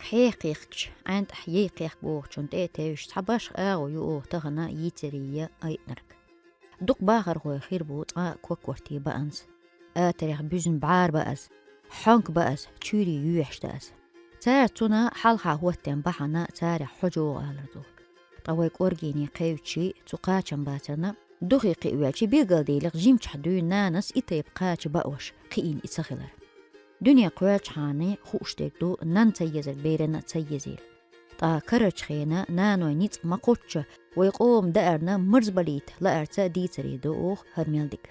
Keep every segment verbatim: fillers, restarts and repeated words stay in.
Хье кхехкача, ӀаьнтӀахь ей кхехка бохучун тӀе а тевжаш, цхьа башха агӀо ю оха тахана йийцарийя айънарг. Дукха бахархой хир бу цкъа ког-корте баанза. Атарех буьзна бӀара ба аз, хьонка ба аз, чуьйре юьхьаш да аз. Цара цунна хьалха хӀоттаь бахьана царех хьожа оха алар ду. Ткъа вай кӀоргене кхевча, цу кхачам бацарна, духе кхиавелча, билгалделах жимчохь дуьйна нанас и тайпа кхача баош, кхиийна и ца хилар. Дуьне кхоьлчхьана хууш дерг ду, нана ца езар берана ца езийла. Ткъа карарчу хенан наной ницкъ ма кхоччу, вай къоман даарна марзбалийта лаарца дийцаре ду оха хӀара мел дика.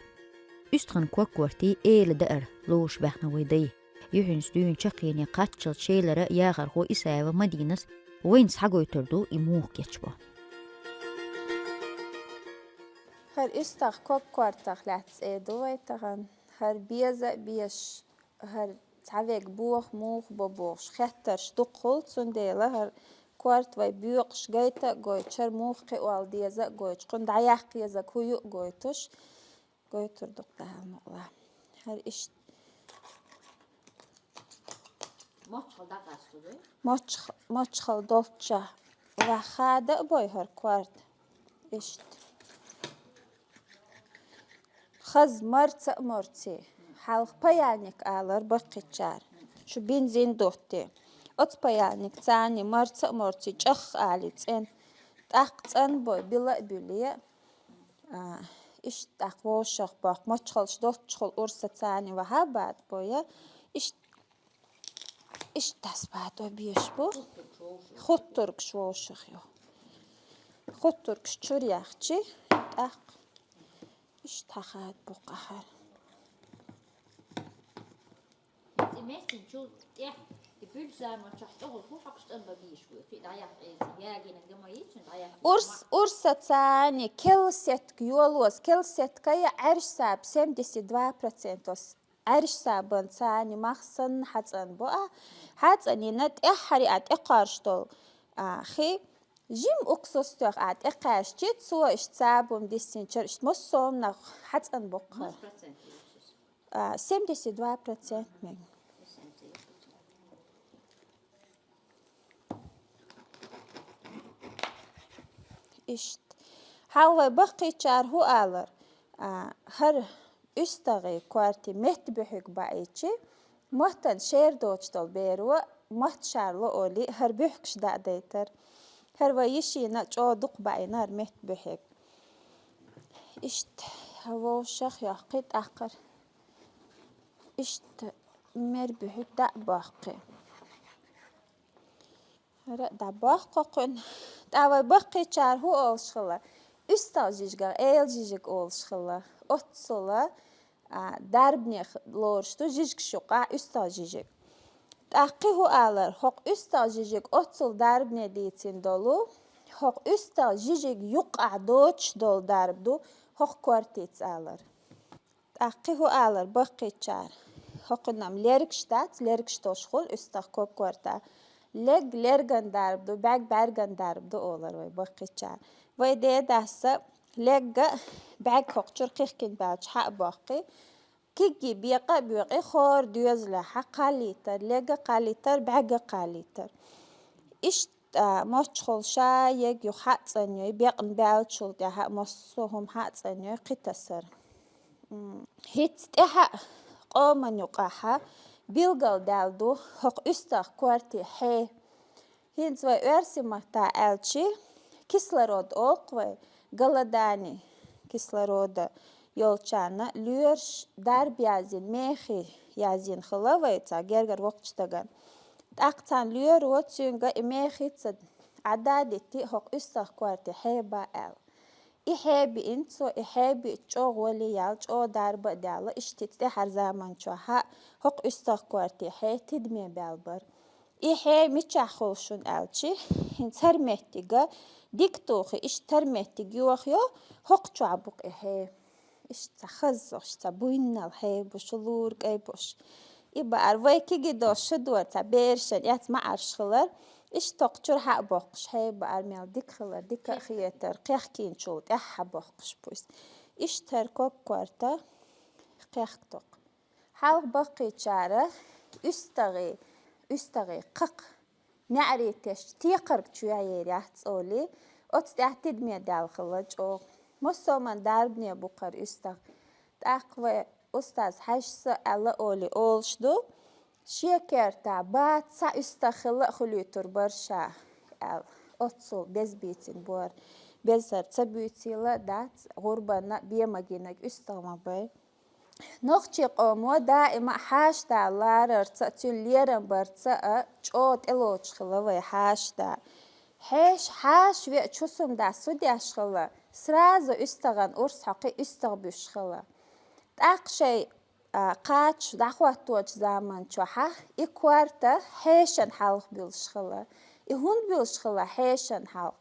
Уьстаган ког-корте эла даар лоруш баьхна вай дай. Юьхьанца дуьйна чаккхене кхаччалц шелара яхархо Исаева Мадинас вайна схьагойтур ду и муха кечбо. ХӀара уьстагӀ ког-кортах лаьцна цӀе ду вай тахана. ХӀара беза а безаш, хӀара цхьа вега боха муха бо бохуш, хеттарш дукха хуьлу, цундела хӀара корта вай боькъуш гайта а гойтуш, хӀара муха кхиола деза а гойтуш, кхунна дӀаяккха езарг хӀун ю а гойтуш, гойтур ду-кх Дала мукъалахь. ХӀара иштта. Мочхал дӀакъаста вай? Мочх-, мочхал долчча, ваха хада а бой хӀара корта. Иштта. Хаза марца а морций. Хьалха паяльник алар баккхийчара. Шу бензин дутти. Оцу паяльник царни марца а морций чӀагӀ али цӀена. ТӀаккха цӀанбой, била а буьллий. А, иштта тӀаккха вовшах боккху, мочхалш долччухула урса царни ваха бадбой. Иштта, иштта дас бадо беш бу. Хуттургаш вовшах ю. Хуттургаш чур яхчи, тӀаккха иштта хьахад бу къахьар. И меттина чул тӀехь, и буьллу заманчохь чӀогӀа хӀун хьокхуш цӀанбан бийш бу, кхин дӀаяккха эза, ягийна гамайи цуьнан дӀаяккха. Урс, урса царни келла сетка йолоз, келла сетка я Ӏаьржа саба семьдесят два процентос. Ӏаьржа сабан царни мах санна хьацӀанбо а, хьацӀанйина тӀаьххьара а тӀекхорш долу, а, хи, жим уксус тоьхна а тӀекхаьччи, цо иштта сабун диссинчара иштта массо а хӀуманах хьацӀанбо-кх хӀара. Массо процент ю уксус? А, семьдесят два процент мега. Иштта. Хьал вай баккхийчара хӀун алар? А, хӀара уьстагӀий корти метта буьхьиг баийчи, маттан шер доцуш долу беро, матта шарло олий, хӀара буьхкаш даа дайтар. ХӀара вай йишина чӀогӀа дукха баийна хӀара метта буьхьиг. Иштта, вовшах йоккхий тӀаккхар. Иштта мер буьхьиг даа боккхий. ХӀара а дӀабоккху кхуьнан. ТӀа вай баккхийчара хӀун олуш хилла? УьстагӀ жижигах эла жижиг олуш хилла. Оццула, а, дарбане лоруш ду жижигаш юкъахь уьстагӀ жижиг. ТӀаккхи хӀун алар? ХӀокху уьстагӀ жижиг оццул дарбане дийцина долу, хӀокху уьстагӀ жижиг юккъахь доцуш долу дарба ду, хӀокху кортица алар. ТӀаккхи хӀун алар баккхийчара? ХӀокхунна-м лергаш дац, лергаш долуш хуьлу уьстагӀ ког-корта. Лерг лерган дарба ду, бӀаьрг бӀаьрган дарба ду олар вай баккхийчара. Вай дедасса лерг а, бӀаьрг хӀокху чуьра кхихкина баьлча хьа а боккхий, кигги бекъа а боькъий, хӀора доьзалехь кхаллийтар, лерг а кхаллийтар, бӀаьрг а кхаллийтар. Иштта мочхула ша ерг юха хьа а цӀанйой, бекъна баьллачул тӀаьхьа массо а хӀума хьа а цӀанйой, кхин тасар. М, хӀинца тӀаьхьа а къоман юкъахь билгалдаьлла ду хӀокху уьстагӀ корти хье. ХӀинца вай оьрсийн маттахь аьлчи, кислород олу-кх вай, голодание кислорода йолчарна лоьраш дарба язйина, мехий язйина хилла вай цхьа гергара воккхачу стагана. ТӀаккха цхьана лоьро цуьнга и мехий ца Ӏадда а дитти, хӀокху уьстагӀ корти хье ба аьлла. И хье биъна цо, и хье биъча чӀогӀа вале яьлла, чӀогӀа дарба а даьлла, иштта тӀаьхьара заманчохь хӀокху уьстагӀ корти хье тидаме баьлла бара. И хье мичахь хуьлу шуна аьлчи, хӀинца хӀара меттига дика тухий, иштта хӀара меттиг йохайо, хӀокху чохь бу-кх и хье. Иштта цхьа хаззох, иштта цхьа буйннал хье бу, шу лура кӀай бу шу. И баар вай кегий долуш шу дора цхьа берашна эцна маӀарш хилар, иштта хӀокху чуьра хьа а боккхуш хье баар мел дика хилар, дика а хетар, кхехкийначул тӀаьхьа боккхуш бу иза. Иштта хӀара ког-корта кхехкадо-кх. Хьалха баккхийчара уьстагӀий, уьстагӀий кхакха неӀарий тешча текхарг чу яьер яц олий, оцу тӀехь тидаме даьлла хилла чӀогӀа. Массо а дарбане бу-кх хӀара уьстагӀ. ТӀаккха вай устаз Хьаьжас аьлла олий олуш ду, шен кертахь бац цхьа уьстагӀ хилла а хуьлуьйтур бара ша аьлла. Оццул беза буьйцина бора. Беза хӀара ца буьйцийла дац, гӀурбанна бен магийнарг уьстагӀ ма бай. Нохчийн къомо даима а хьаша-да ларарца а, цуьнан лерам барца а чӀогӀа тӀелоцуш хилла вай хьаша-да. Хьеша, хьаша веача хӀусамдас хӀу деш хилла, сразу уьстагӀан урс хьокхий уьстагӀ буьсуш хилла. ТӀаккха шайн, а, кхача дӀахӀотточу заман чохь и корта хьешан хьалха буьллуш хилла. И хӀунда буьллуш хилла хьешан хьалха?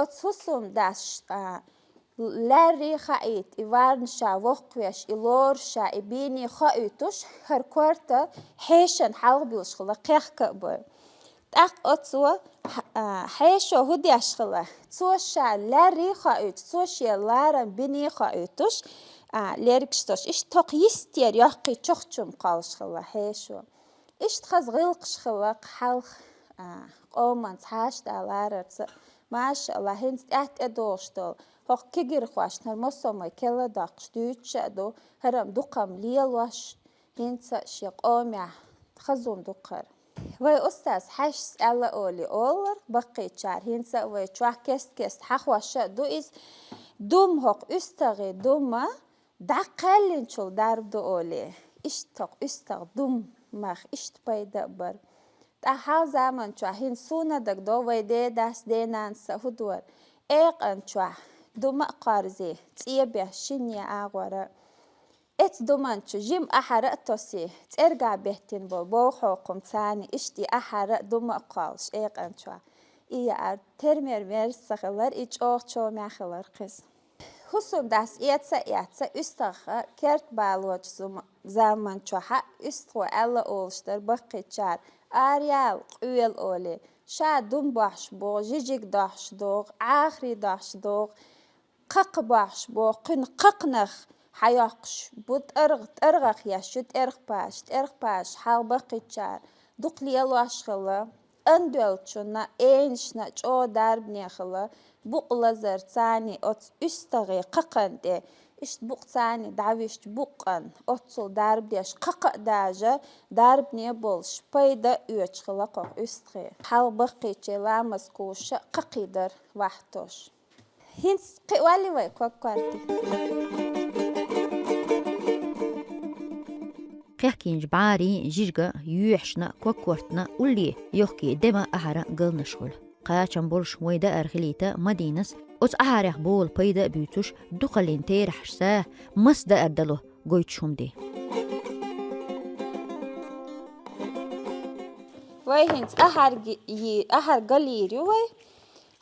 Оцу хӀусамдас, а, лаьррий хаийта, и варна ша воккхавеш, и лоруш ша, и бийний хоуьйтуш, хӀара корта хьешан хьалха буьллуш хилла кхехка а бой. ТӀаккха оцо, а, хьешо хӀу деш хилла? Цо ша лаьррий хоуьйтуш, цо шен ларам бийний хоуьйтуш, а, лергаш тосуш. Иштта хӀокху йистера йоккхий чохчум кхоллуш хилла хьешо. Иштта хаза гӀиллакхаш хилла-кх хьалха, а, къоманца хьаша-да ларарца. Маша АллахӀ, хӀинца тӀаьхьа тӀедогӀуш долу хӀокху кегирхошна хӀара массо а керла доккхуш дуьйцуш а ду, хӀара-м дукха-м лелош, хӀинца а шен къомехь хаза хӀума ду-кх хӀара. Вай устаз Хьаьжас аьлла олий олура баккхийчара, хӀинца а вай чохь кест-кеста хьахош а ду иза, дума, хӀокху уьстагӀийн дума дӀакхаьллинчул дарба ду олий, иштта хӀокху уьстагӀ дум мах иштта пайда а бара. ТӀаккха хьалха заман чохь хӀинца суна дагадо вай дедас, денанас а хӀу дора. Экъан чохь дума а кхорзий, цӀе беш шинне агӀора. Эцу думан чу жима ахьара а тосий, цӀергахь беттина болу бовха хьокхам царний иштта и ахьара а дума а кхоллуш экъан чохь. И яар тера мер мерза ца хилар, и чӀогӀа чомехь хилар кхуза. ХӀусамдас эца а эцна, уьстагӀ керт балочу зума-, заман чохь а уьстагӀо аьлла олуш дара баккхийчара, араяла къоьлла олий, ша дум бохьуш богӀу, жижиг дохьуш догӀу, Ӏахарий дохьуш догӀу, кхакха бохьуш богӀу, кхуьнан кхакханах хьайоккхуш бу тӀаргӀа-, тӀаргӀах еш ю тӀерхпаш, тӀерхпаш хьалха баккхийчара дукха лелош хилла. Ан доьллачунна, эйнашна чӀогӀа дарбане хилла, букъ лазар царний оцу уьстагӀийн кхакхан тӀе, иштта букъ царний дӀависча букъан, оццул дарба деш кхакха а дажа, дарбане болуш пайда а оьцуш хилла кху уьстагӀийн. Хьалха баккхийчийн ламаз кхуша кхакхий дара вахьтош. ХӀинца кхиъ валли вай ког-корта? Кхехкинчу бӀарийн жижига, юьхьашна, ког-кортана улле йохкий дема ахьара галнаш хуьлу. Кхачам болуш вай даар хилийта Мадинас оцу ахьарех болу пайда а буьйцуш, дукхаллин терахьаш са маса даар дало гойтуш хӀума ди. Вай хӀинца ахьар ги-, йи-, ахьар галийр ю вай.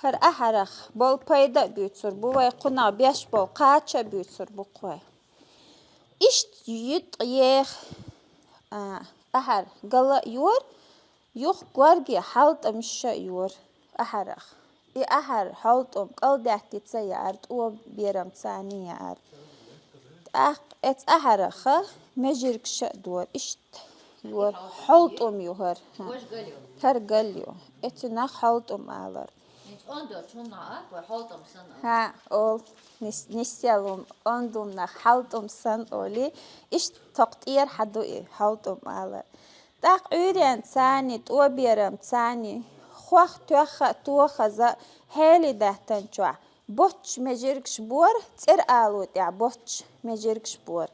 ХӀара ахьарах болу пайда а буьйцур бу вай, кхунах беш болу кхача а буьйцур бу-кх вай. Иштта йитӀа еха, а, ахьар гала а йора, юха горге хьалтӀамаш а йора ахьарах. И ахьар хьалтӀам кӀалдаьттица яар, тӀо берам царний яар. ТӀаккха эцу ахьараха межиргаш а дора, иштта йора, хьалтӀам ю хӀара. ХӀара гал ю. Эцунах хьалтӀам алар. ХӀа, ол нис-, нисъялум, ондумнах хьалтӀам сан олий, иштта токха тӀера хьаду и хьалтӀам алар. ТӀаккха Ӏуьйрен царний, тӀо берам царний, хох тоьхха а, тохаза а, хьели даьттан чохь боцчу межиргаш бора, цӀера алу тӀехь боцчу межиргаш бора.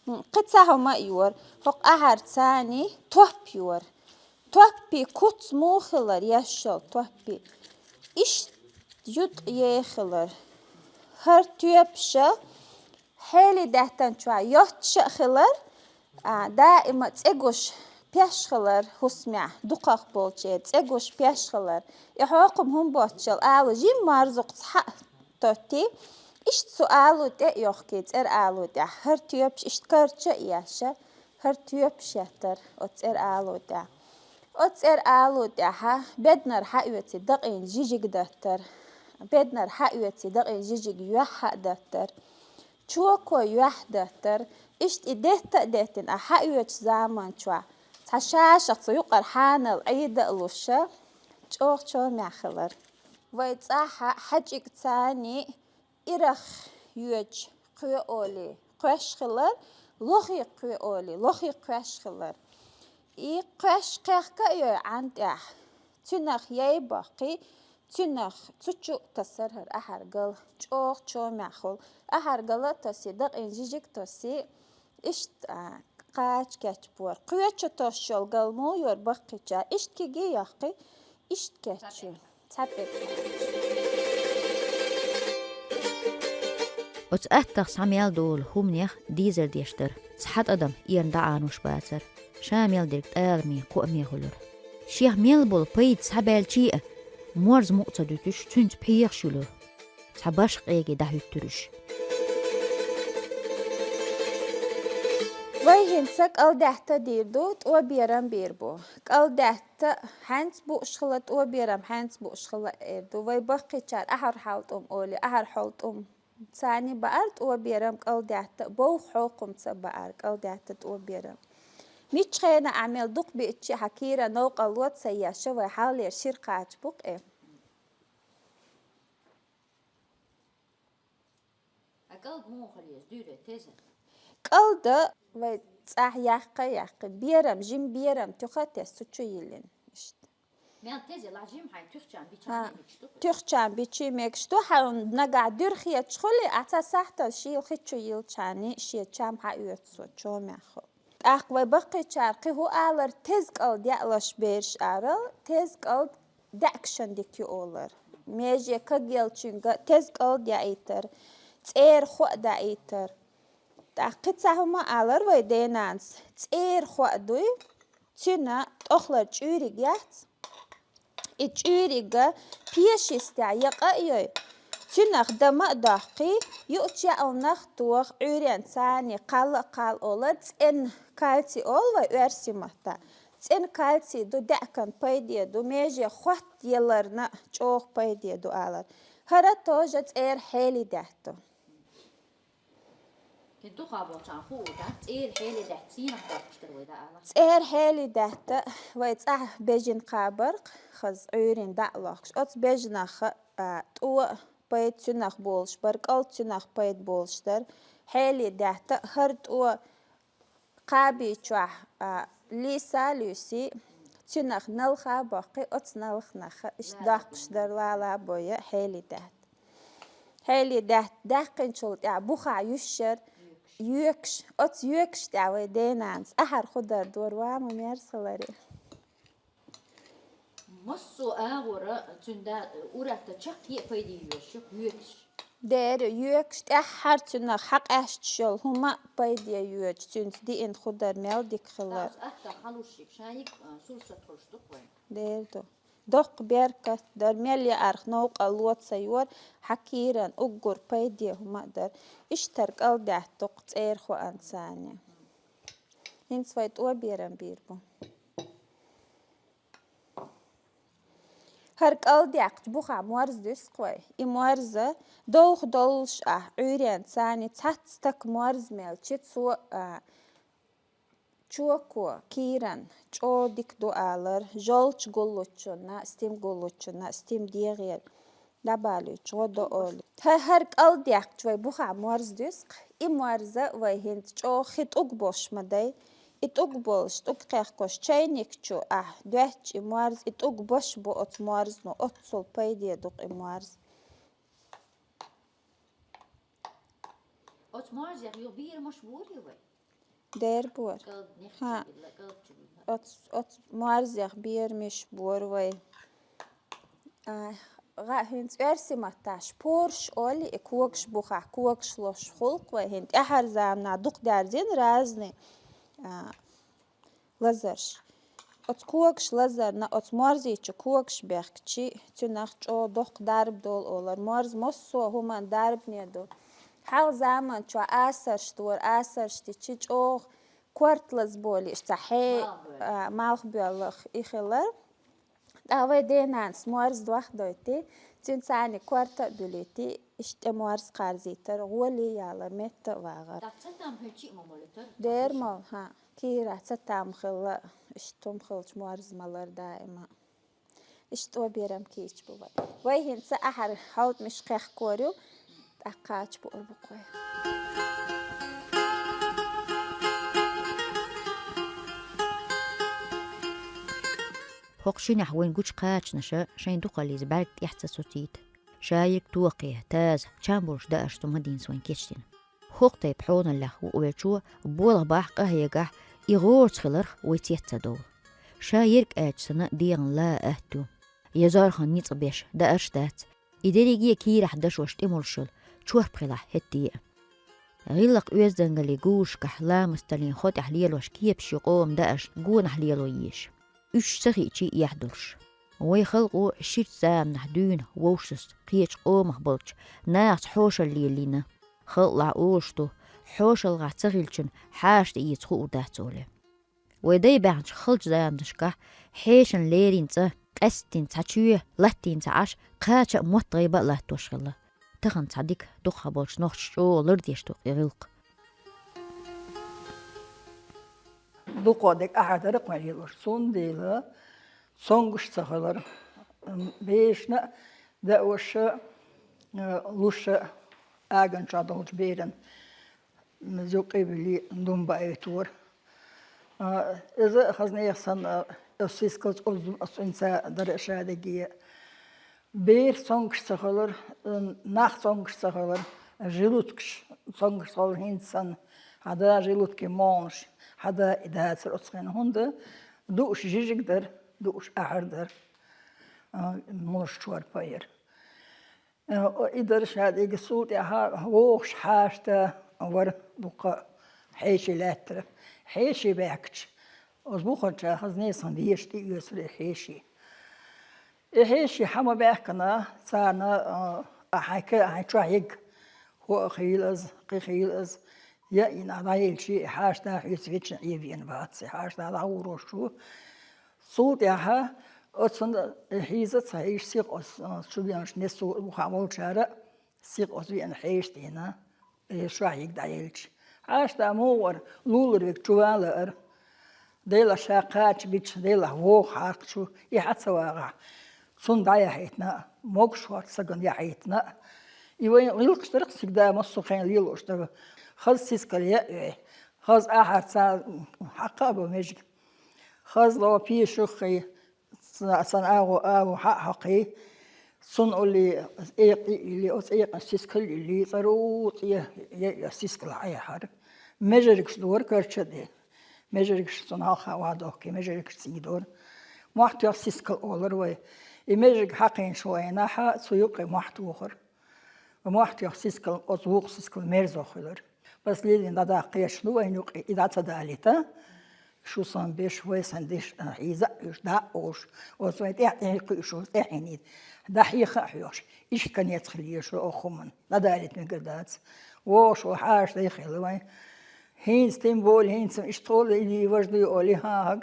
М, кхин цхьа хӀума а йора, хӀокху ахьар царний топ йора. Топпи куц муха хилар, ешшал топпи. Иштта ютӀа ехилар. ХӀара тоьпаша хьели даьттан чохь йоццуш а хилар, а, даима цӀе гуш пеш хилар хӀусамехь, дукхах болчеран цӀе гуш пеш хилар. И хьокхам хӀума боццушал алу жимма марзукхца хьа а тоттий, иштта цу алу тӀе а йохкий, цӀера алу тӀехь, хӀара тоьпаш иштта карча а еша, хӀара тоьпаш еттар оцу цӀера алу тӀехь. Оцу цӀера алу тӀехьа беданара хьаоьций дакъийна жижиг даттар. Беданара хьаоьций дакъийна жижиг юьхь хьа а даттар. Чоко юьхь даттар. Иштта и детта а деттина, а хьаоьцучу заман чохь цхьа шашах цу юкъара хьанал Ӏийда а луша, ЧӀогӀа чомехь хилар. Вай цӀахь хьаьжча царна ирах йоьдучу кхоь олий кхоьш хилар, лохий кхоь олий лохий кхоьш хилар. И кхоьш кхехка а йой Ӏан тӀехь, цуьнах яй баккхий, цуьнах цу чу а тасар хӀара ахьар гала, чӀогӀа чомехь хуьлу. Ахьар гала а тосий, дакъин жижиг а тосий, иштта, а, кхача кечбора. Кхоь чу тосуш йолу гала муха йора баккхийчара, иштта кегий йоккхий, иштта кечйо. Цхьа петта. Оцу аттах схьа мел долу хӀуманех дезар деш дара. Цхьа тӀадам эрна дӀаӀануш бацара. Ша мел дерг тӀаламе, кхоаме хуьлура. Шех мел болу пайда схьабаьлчий а, морза мукъа ца дуьтуш, цуьнца пхьегӀаш юьлура. Цхьа башха къеге дӀахӀуьттура уьш. Вай хӀинца кӀалдаьтта дийр ду, тӀо берам бийр бу. КӀалдаьтта хьаьнца бууш хила, тӀо берам хьаьнца бууш хила эр ду. Вай баккхийчара ахьар хьалтӀум олий, ахьар хьалтӀум царна баар тӀо берам, кӀалдаьтта бовха хьокхамца баар кӀалдаьтта тӀо берам. Миччу хенахь мел дукха биъча хьан кийра новкъа ло ца еш, вай хьаллера шира кхача бу-кх и. А кӀалд муха хила еза, дуьйре, теза? КӀалда вай цӀахь яккха а яккхий, берам, жима берам туьха а тесна цу чу йиллина. Иштта. Мел теза, лахь жима хьайн туьхчам бича А, мегаш ду? Туьхчам бича мегаш ду, хьан нагахь дуьра хеташ хуьлий, а цхьа сахьтал шийла хи чу йиллачхьана шен чам хьаоьцу со, чомехь хуьлу. ТӀаккха вай баккхийчара кхин хӀун алар, теза кӀалд яалаш бераш арал, теза кӀалд даьӀахкашна дика ю олар. Меже кагъеллачуьнга теза кӀалд яийтар, цӀера хоа даийтар. ТӀаккха кхин цхьа хӀума алар вай денанас, цӀера хоа дуй, цуьнан тӀохлара чуьйриг яц. И чуьйриг пешан йистехь якъа а йой, цуьнах дама а доккхий, юучу яалнах а тоха, Ӏуьйренца царна кхалла а кхалла олар, цӀена кальций олу вай оьрсийн маттахь. ЦӀена кальций ду, даьӀахкан пайде ду, меже хотта яларна чӀогӀа пайде ду алар. ХӀара тоже цӀера хьелий даьтта ду. Кхин дукха болчарна хуур дац, цӀера хьелий даьтта цӀенах доккхуш дара вай, да, ала? ЦӀера хьелий даьтта вай цӀахь бежана кхабар-кх, хаза Ӏуьйрина дӀа а лохкуш. Оцу бежанах а тӀо пайда цуьнах болуш бара, кӀалд цуьнах пайда болуш дара. Хьелий даьтта хӀара тӀо кхаби чохь, а, лийса а луьйсий, цуьнах налха а боккхий, оцу налханах а иштта доккхуш дара лала а бой хьелий даьтта. Хьелий даьтта даьккхинчул тӀаьхьа бухахь юьсшара йоькаш. Оцу йоькаш тӀехь вай денанас ахьар хӀун дар дора, ва ма мерза хиларе. Массо а агӀора цуьнан да-, ур-аттан чаккхе а пайде йоьшу йоькаш. Дера, йоькаш тӀаьххьара цуьнах хьакъаьсташ йолу хӀума а пайде йоьдуш, цуьнца диъна хӀун дар мел дика хилар. Оцу аттах хьалуш шига, шайиг, а, сурсат хуьлуш ду-кх вайн. Дера ду. Доккха беркат дар, мел яарх новкъа ло ца йора, хьан кийран уггар пайде хӀума а дар. Иштта хӀара кӀалд даьтта ду-кх цӀера хоанца царна. ХӀинца вай тӀо берам бийр бу. ХӀара кӀалд яьккхича бухахь морз дуьсу-кх вай. И морза довха доллуш ахь Ӏуьйренца царна цхьацца стак морз мелча, цо, а, чоко, кийран, чӀогӀа дика ду алар, жолча гуллучунна, стим гуллучунна, стим дегӀера дӀабалуьйтуш гӀо до олу. ХӀа-, хӀара кӀалд яьккхича вай бухахь морз дуьсу-кх, и морза вай хӀинца чӀогӀа хи тӀуг болуш ма дай. И тӀуг болуш, тӀуг кхехкош чайник чу ахь доьттича и морз, и тӀуг баш бу оцу морзано, оццул пайде ду-кх и морз. Оцу морзех юха берамаш бора вай? Дера бора. ХӀа. Оцу, оцу морзех берамаш бора вай. А, гӀа-, хӀинца оьрсийн маттахь шпорш олу и когаш бухахь, когаш лозуш хуьлу-кх вай хӀинца. ТӀаьххьара заманахь дукха даьрзина разный, а, лазарш. Оцу когаш лазарна, оцу морзичу когаш бехкчи, цуьнах чӀогӀа доккха дарба долу олар. Морз массо а хӀуманна дарбане ду. Хьалха заман чохь асарш дора, асарш дичи чӀогӀа корта лазболийш, цхьа хье-, малхбоьллах и хилар. ТӀаккха вай денанас морз дохдойтий, цуьнца царна корта а дуьлийтий, иштта тӀе морз кхарзийтар, гӀоле ялар, метта а вагӀар. ТӀаккха цатам хӀинчи а ма молуьйтар? Дера мол, хӀа, кийра цатам хилла, иштта хӀума хилча морз малар даима. Иштта тӀо берам кийча бу вай. Вай хӀинца ахьар хьовдмаш кхехкор ю, тӀаккха кхача буур бу-кх вай. ХӀокху шиннахь вайн гучу кхачанаша шайн дукхаллица бӀаьрг тӀехь ца социйта. Шайиг тоххе, таза, чам болуш даарш цу Мадинас вайн кечдина. ХӀокху тайпа хьоналлех вукхавеллачо болх бахь къахьегахь, и гӀорца хиларх вай цец ца довла. Ша ерг аьлча санна дегӀан ла атта ю. Я зорхан ницкъ беш даарш дац. И дерриге а кийрахь дашош тӀе молуш йолу чорпа хилахь хӀетте а. ГӀиллакх-оьздангаллин гушкахь ламасталлин хо тӀехь лелош кепаш ю къоман даарш гонах лело езаш. Уьш ца хиъча а эхь долуш. Вай халкъо ширачу заманахь дуьйна вовшашца кхечу къомах болчу нахаца хьошалла лелийна. Халкъалахь олуш ду, хьошалгӀахь ца хилчун хьаша тӀеэца хуур дац олий. Вай дай баьхначу халчу заманашкахь хьешана лерина цӀа, къаьсттина цхьа чоь, латтийна цхьа Ӏаш, кхача а, мотт-гӀайба а латтош хилла. Тахана цхьа дика дукхахболчу нохчаша чӀогӀа лардеш ду и гӀиллакх. Дукха дерг ахьа дара-кх вайн лелош, цундела цомгуш ца хилар, м, бешана а, даоша а, э, луша а, аган чохь долчу беран, м, зуькъе вили дум баийтора. А, иза хаза нехан санна, а, оцу сискалца, оцу, оцу цӀинца дара ша дерриге. Бер цомгуш ца хилар, м, нах цомгуш ца хилар, желудкаш цомгуш ца хилар хӀинца санна, хьан да желудкин молаш, хьан да и дацара оцу хенахь, хӀунда дууш жижиг дара, дууш ахьар дара, а, молаш чорпа яра. Э, и дара ша дерриге, цул тӀаьхьа вогӀуш хьаша да вара дукха хьеший лаьттара. Хьеший баьхкича, оцу буханчаша хаза нехан санна вешан тӀеоьцура и хьеший. И хьеший хьан ма баьхкина, царна, а, а хьайн ка-, а хьайн чохь егга, хӀоа хийла иза, кхин хийла иза, я и нах дӀаелча, и хьаша да хьоьца вичча Ӏен веана вац, и хьаша да дӀагӀур волуш ву. Цул тӀаьхьа оцунна хьийза а ца хьийзаш, сиха оцу, а, чу веанчу несо а, вухахь волчара а сиха оцу веана хьеший дина, и чохь егга дӀаелча. Хьаша да муха вара, лулара верг чу ван лаара. Делахь ша кхача бича, делахь вогӀу хьаркхачу, и хьа ца вагӀахь, цунна дӀаяхьийтина а, могуш хӀорш сагана яхьийтина а. И вайн гӀиллакхаш дара-кх сигда, массо а хенахь лелош дара. Хаза сискал яа вай, хаза ахьарца хьакха а бо межиг. Хаза ло пешух хи, сан, сан агӀо агӀо хьа а хьокхий, цунна олий, экъа а йиллий, оцу экъана сискал а йиллий, цӀаруцӀе я, я сискал хьаяхьара. Межаргаш дора карча а де. Межаргаш цунна хьалха охьадохкий, межаргаш цӀий дора. Мохьтоьхна сискал олура вай. И межарг хьакхийначу хенахь цу юккъе мохь тухура. Мохьтоьхна сискал, оцу вукху сискал мерзо хуьлура. Последний дӀадаккха гӀерташ ду вайна юккъе, и дӀа ца далийта. Шу сан беш, вай сан деш, а, хьийза а уьш, дӀа а олуш, оцу вайн тӀаьхьа тӀе кхуьуш, оцу тӀаьхьенийн дӀахьеха а хьоьхуш, иштта конец хила езаш ю оха хӀуманна, дӀадалийта мегар дац. ВогӀуш ву хьаша дай хилла вайн. ХӀинца тем более, хӀинца иштта хьоле и важа дуй олий, хӀан-хӀаг,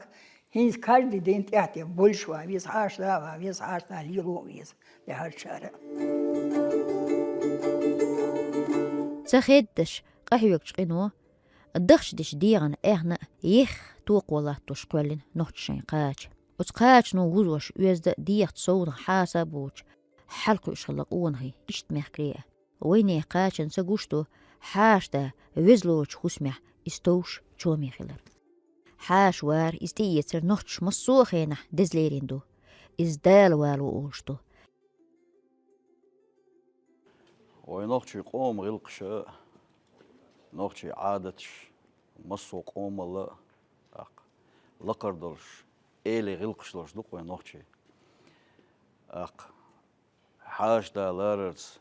хӀинца каждый день тӀаьхьа тӀе болуш ван веза, хьаша да ван веза, хьаша да лело а веза, тӀаьхьарчара. Ца хеддаш, къахьоьгучу къино, дахча дечу дегӀана аьхна а, ех, токхо латтош кхоьллина нохчаша шайн кхача. Оцу кхачано вузош оьзда а, дегӀаца совнаха хьаса а боцуш, хьалакхуьуш хилла къонахий иштта мехкарий а. Вайнехан кхачанца гуш ду, хьаша да веза лоручу хӀусамехь иза товш чоме хилар. Хьаша вар, иза тӀеэцар нохчаша массо а хенахь деза лерина ду. Иза Дала вало олуш ду. Вай нохчийн къоман гӀиллакхаш а, нохчийн Ӏадаташ, массо а къомалла а, тӀаккха лакхара долуш, элий гӀиллакхаш долуш ду-кх вай нохчийн. ТӀаккха хьаша да ларарца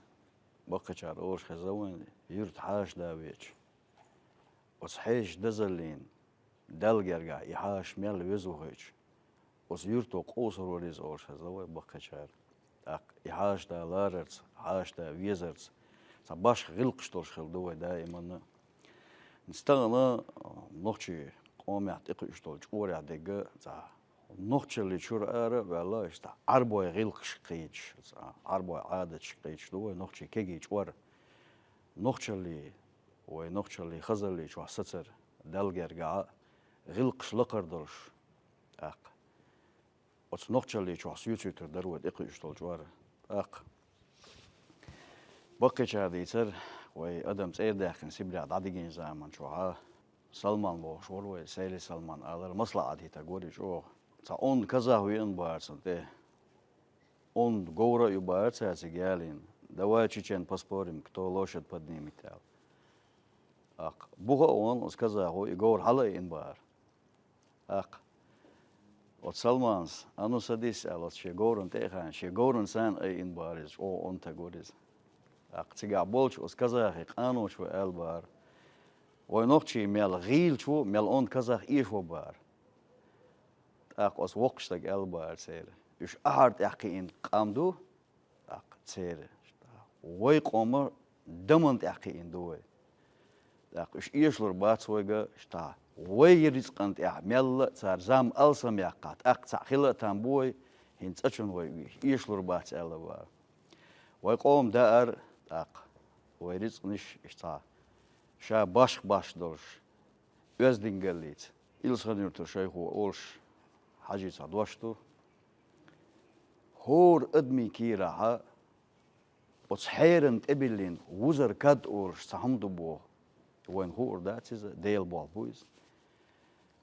баккхийчара олуш хезна вайна, юьрта хьаша да веача, оцу хьешан дазаллина Далла гергахь и хьаша мел веза ву хиъча, оцу юьрто къовсар вара иза олуш хезна вай баккхийчара. ТӀаккха и хьаша да ларарца, хьаша да везарца цхьа башха гӀиллакхаш долуш хилла ду вай даиманна. Стагана, а, нохчийн къомехь тӀекхуьуш долу чкъорехь дерг а цхьа нохчаллин чуьра ара а ваьлла, иштта Ӏарбойн гӀиллакхаш кхийдаш, цхьа Ӏарбойн Ӏадаташ кхийдаш ду вай нохчийн кегий чкъор. Нохчаллин, вай нохчаллин хазаллин чохь сацар, Далла гергахь а, гӀиллакхаш лакхара долуш. ТӀаккха Оцу нохчаллин чохь соьца юьтур дара вай тӀекхуьуш долчу ара. ТӀаккха баккхийчара дийцар, вай адам цӀера даьккхина Сибрех дӀадигина заман чохь Салман бохуш вара вай, Сайли Салман алар, маслаӀат хӀиттар вара и чӀогӀа. Цхьа онда казах веана бара цунна тӀе. Онда говра а ю бара цаьрца ялийна. «Давай, чечен, поспорим, кто лошадь поднимет», аьлла. ТӀаккха буха а вон оцу казахо и говра хьала а йина бара. ТӀаккха оцу Салманас: «А ну садись», аьлла, оцу шен говрана тӀе а хаьна, шен говрана санна айина бара иза, чӀогӀа онда стаг вара иза. ТӀаккха цигахь болчу оцу казахе къаночо аьлла бара: «Вай нохчий мел гӀийлачо, мел онда казах эшо бара». ТӀаккха оцу воккхачу стага аьлла бара церан: «Уьш ахьар тӀехь кхиъна къам ду, тӀаккха церан, вай къоман даман тӀехь кхиъна ду вай. ТӀаккха уьш эшалур бац вайга, тӀаккха вай рицкъан тӀехь мелла а цара зам алсам яккхахь, тӀаккха цхьаъ хила а там бу вай, хӀинца цкъачунна вай уьш эшалур бац», аьлла бара. Вай къоман даар, тӀаккха вай рицкъанаш, иштта ша башха-башха долуш, оьздангаллица. Илсхан-Юьртара шайхо олуш хьажийца дош ду: «ХӀора адамийн кийрахь оцу хьеран тӀе биллина вузар кад олуш цхьа хӀума ду боху. Вайна хуур дац иза, Делан болх бу иза.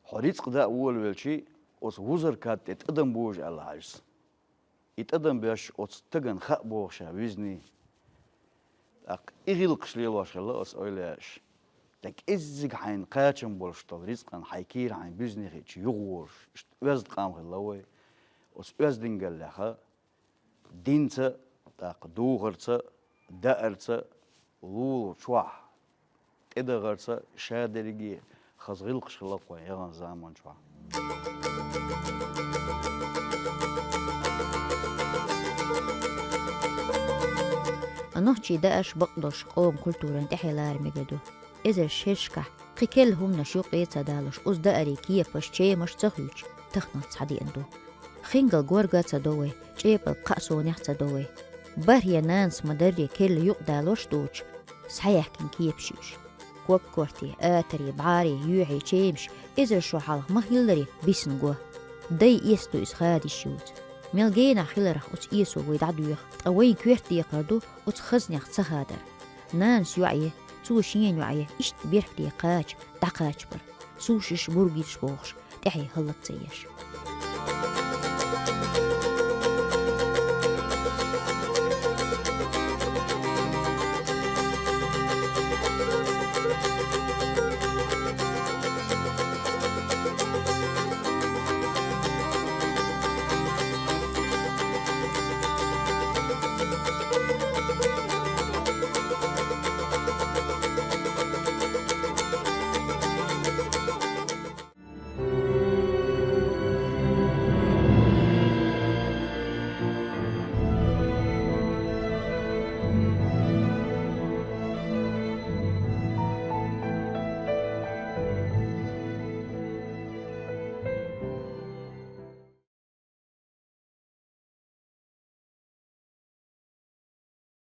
Хьо рицкъ даа волавелчий, оцу вузар кад тӀе тӀадам божа», аьлла хьажас. И тӀадам беш оцу стагана хаьа боху ша вуьзний. ТӀаккха и гӀиллакхаш лелош хилла оцу эвлаяаша. Ткъа кӀеззиг хьайна кхачам болуш долу рицкъан хьайн кийра хьайн буьзне хиъча юхаволуш, иштта оьзда къам хилла вай. Оцу оьздангаллех динца а, тӀаккха духарца а, даарца а, лулахь чохь тӀедахарца а ша дерриге хаза гӀиллакхаш хилла кху яханчу заман чохь. Нохчийн даарш бакъдолуш къоман культуран тӀаьхье лара мегар ду. Эзар шершкахь кхин керла хӀуманаш юкъе а ца далош, оцу даарийн кепаш, чемаш ца хуьйцуш, тахана цхьа деана ду. Хингал горга а ца до вай, чӀепалг кхаа сонехь а ца до вай. БархӀе нанас ма-дарра керла юкъадалош а доцуш, схьаяьхкина кепаш ю уьш. Ког-корте, атаре, бӀаре, юьхье, чемаш, эзар шо хьалха ма-хиллара бисина го. Дай эцна ду иза хадийш юьйцу. Мел генахь хиларх оцу эсо вай дӀадоьху, ткъа вайн коьрта декхар ду оцу хазнех ца хадар. Нанас йоӀе, цо шена йоӀе, иштта беркате кхача, дӀакхачабар. Сушиш, бургиташ бохуш, тӀаьхье хӀаллак ца еш.